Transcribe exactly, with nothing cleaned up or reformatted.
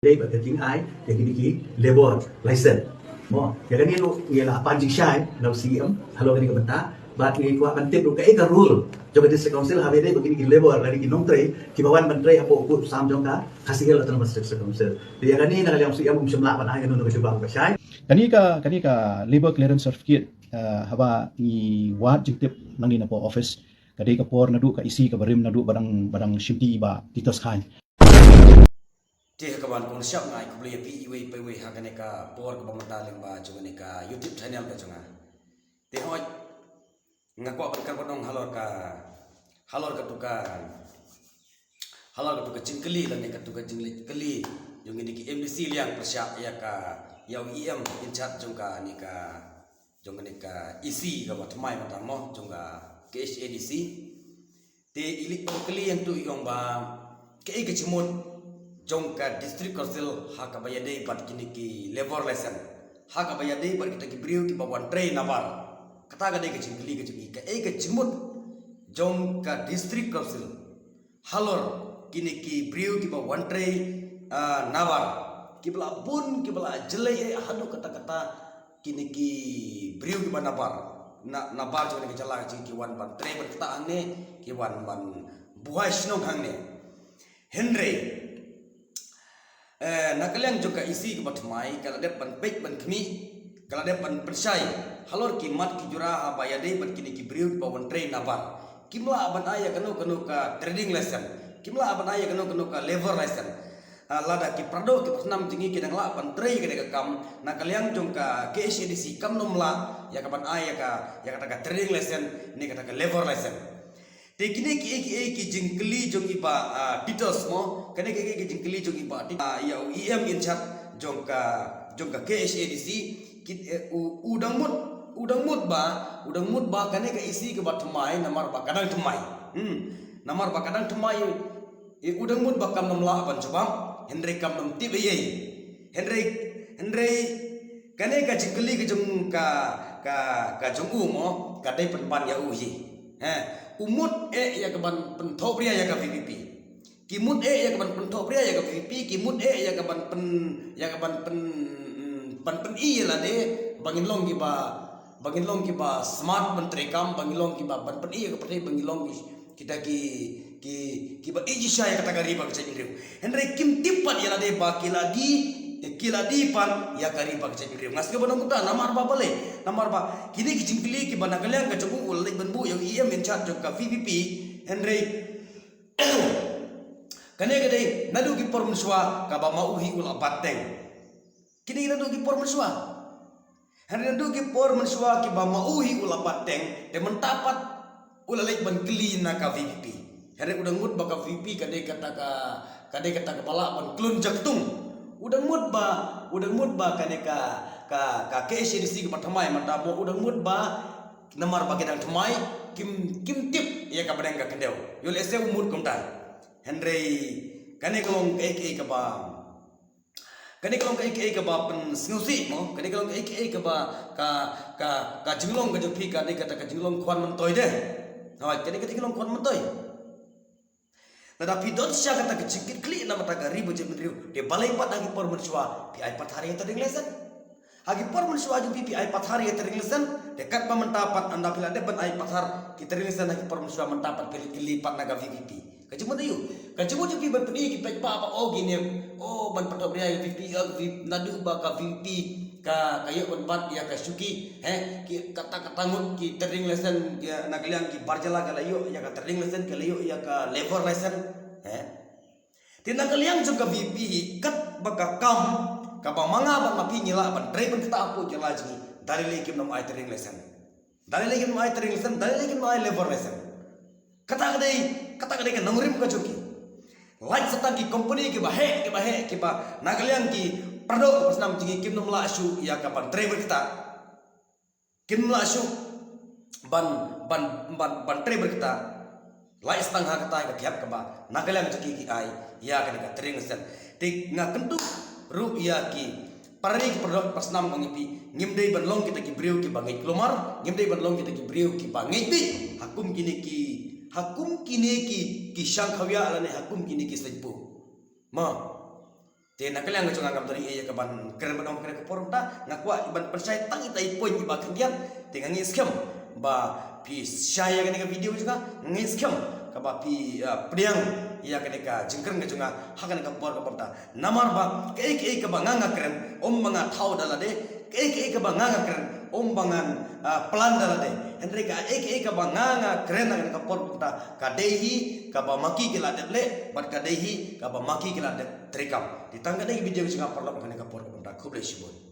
dei bad ka jingai ïa kine ki labour license. Mo, ïa kane ruh ngi la pan jingshai na u C M halor kane ka bynta, bad ngi kwah ban tip ruh kaei ka rule jong ka District Council haba ïadei bad kine ki labour lane ki nongtrei kiba wan ban trei hapoh u sam jong ka Khasi Hills Autonomous District Council. Te ïa kane na ka liang u C M um shym lah ban ai kano kano ka jubab kaba shai. Kane ka, kane ka labour clearance certificate, eh, haba ngi wad jingtip nangne na post office, ka dei ka por naduh ka E C kaba rim naduh ba dang, ba dang shimti i Bah Titus Chyne. Te ha kaba nyngkong shuwa nga ai khublei ïa phi iwei pa iwei ha kane ka por kaba mynta lyngba jong kane ka YouTube channel ka jong nga. Te hooid nga kwah ban kyrpad ong halor ka, halor katu ka, halor katu ka jingkylli lane katu ka jingleit kylli jong kine ki M D C liang pyrshah ïa ka, ïa u E M in charge jong kane ka, jong kane ka E C kaba thymmai mynta mo jong ka K H A D C. Te i leit ban kylli hangtu i ong ba kaei ka jingmut jong ka District Council ha kaba ïadei bad kine ki labour license, ha kaba ïadei bad kita ki briew kiba wan trei nabar. Kata ka dei ka jingkylli ka jong i, kaei ka jingmut jong ka District Council halor kine ki briew kiba wan trei, ah, nabar, kiba la bun, kiba la jlei eh haduh katta katta kine ki briew kiba nabar, na, nabar jong kane ka jylla ka jong ngi, ki wan ban trei ban ktah hangne, ki wan ban buhai shnong hangne. Hynrei, eh, na ka liang jong ka E C kaba thymmai ka la dep ban peit ban khmih, ka la dep ban pynshai halor ki mat ki jura haba ïadei bad kine ki briew kiba wan trei nabar. Kim lah ban ai ïa kano kano ka trading license, kim lah ban ai ïa kano kano ka labour license. Ah, lada ki pardoh ki parsnam jong ngi ki dang lah ban trei kane ka kam, na ka liang jong ka K H A D C kam nym lah ïa ka ban ai ïa ka, ïa kata ka trading license ne kata ka labour license. Te kine kiei kiei ki jingkylli jong i Bah, ah, Titus mo, kine kiei kiei ki jingkylli jong i Bah Titus, ah, ïa u E M in charge jong ka, jong ka K H A D C, ki, eh, u, u dang mut, u dang mut ba, u dang mut ba kane ka E C kaba thymmai namar ba ka dang thymmai. Hmm. Namar ba ka dang thymmai, eh, u dang mut ba kam nym lah ban jubab, hynrei kam nym tip ei ei. Hynrei, hynrei kane ka jingkylli ka jong ka, ka, ka jong u mo, ka dei pynban ïa u hi. He, u mut eh ïa ka ban pynthohbria ïa ka V P P. Ki mut eh ïa ka ban pynthohbria ïa ka V P P, ki mut eh ïa ka ban pyn, ïa ka ban pyn, ban pyni ïa lade ba ngin long kiba, ba ngin long kiba smart ban treikam, ba ngin long kiba ban pyni ïa ka pyrthei ba ngin long ki, kita ki, ki, kiba ïeit shisha ïa kata ka ri bad ka jaitbynriew. Hynrei kim tip pat ïa lade ba ki la die, ki la die pat ïa ka ri bad ka jaitbynriew. Nga sngew ban ong kumta namar ba balei? Namar ba kine ki jingkylli kiba na ka liang ka jong u u la leit ban buh ïa u E M in charge jong ka V P P. Hynrei kane ka dei naduh ki por mynshuwa kaba ma u hi u la bat teng. Kine naduh ki por mynshuwa. Hynrei naduh ki por mynshuwa kiba ma u hi u la bat teng, te mynta pat u la leit ban kylli na ka V P P. Hynrei u dang mut ba ka V P P ka dei kata ka, ka dei kata kaba lah ban klun jaktung. U dang mut ba, u dang mut ba kane ka, ka, ka K H A D C kaba thymmai mynta mo, u dang mut ba namar ba ki dang thymmai, kim, kim tip ïa ka bneng ka khyndew. Ïoh lehse u mut kumta. Hynrei kane ka long kaei kaei kaba, kane ka long kaei kaei kaba pynsngewsih mo, kane ka long kaei kaei kaba ka, ka, ka jinglong ka jong phi ka dei kata ka jinglong khwan myntoi de. Hooid, ka dei ka jinglong khwan myntoi. Lada phi don shisha kata ka jingkitkhlieh na ka bynta ka ri bad jaitbynriew, te balei pat ha ki por mynshuwa phi ai pathar ïa ka trading license? Ha ki por mynshuwa jong phi phi ai pathar ïa ka trading license, te katba mynta pat ynda phi la dep ban ai pathar ki trading license ha ki por mynshuwa mynta pat phi leit kylli pat na ka V P P. Ka jingmut aïu? Ka jingmut jong phi ban pyni ki paidbah ba o kine, o ban pynthohbria ïa ka V P P, ïa ka V P P, naduh ba ka V P P ka, ka ïoh ban bat ïa ka shuki, he, ki kata kata ngut ki trading license, ki na ka liang ki bar jylla ki la ïoh ïa ka trading license, ki la ïoh ïa ka labour license, he. Te na ka liang jong ka V P P hi katba ka kam kaba ma nga bad ma phi ngi lah ban trei ban ktah hapoh jylla jong ngi, da lei lei kim nym ai trading license. Da lei lei kim nym ai trading license, da lei lei kim nym ai labour license. Kata ka dei, kata ka dei ka nongrim ka jong ki. Lait sa tang ki company kiba heh, kiba heh, kiba na ka liang ki pardoh parsnam jong ngi kim nym lah shuh ïa ka ban trei ban ktah. Kim lah shuh ban, ban, ban, ban trei ban ktah. Lait sa tang ha kata ka thiap kaba na ka liang jong ki ki ai ïa kane ka trading license. Te nga kyntu ruh ïa ki para ri ki pardoh parsnam ong ïa phi, ngim dei ban long kita ki briew kiba ngeit kulmar, ngim dei ban long kita ki briew kiba ngeit beit ha kum kine ki, ha kum kine ki, ki shang khawia lane ha kum kine ki seiñ puh. Ma Te na ka liang ka jong nga ngam don ei ei ïa kaban kren ban ong ha kane ka por mynta, nga kwah ban pynshai tang ita i point iba khyndiat. Te nga ngeit skhem ba phi shai ïa kane ka video jong nga, nga ngeit skhem kaba phi, ah, pdiang ïa kane ka jingkren ka jong nga ha kane ka por kaba mynta. Namar ba kaei kaei kaba nga nga kren, ym ba nga thaw da lade, kaei kaei kaba nga nga kren, ym ba ngan, ah, plan da lade. Hynrei kaei kaei kaba nga nga kren ha kane ka por kaba mynta, ka dei hi kaba ma ki ki la dep leh, bad ka dei hi kaba ma ki ki la dep treikam. Te tang katne ka video jong nga paralok ha kane ka por kaba mynta. Khublei shibun.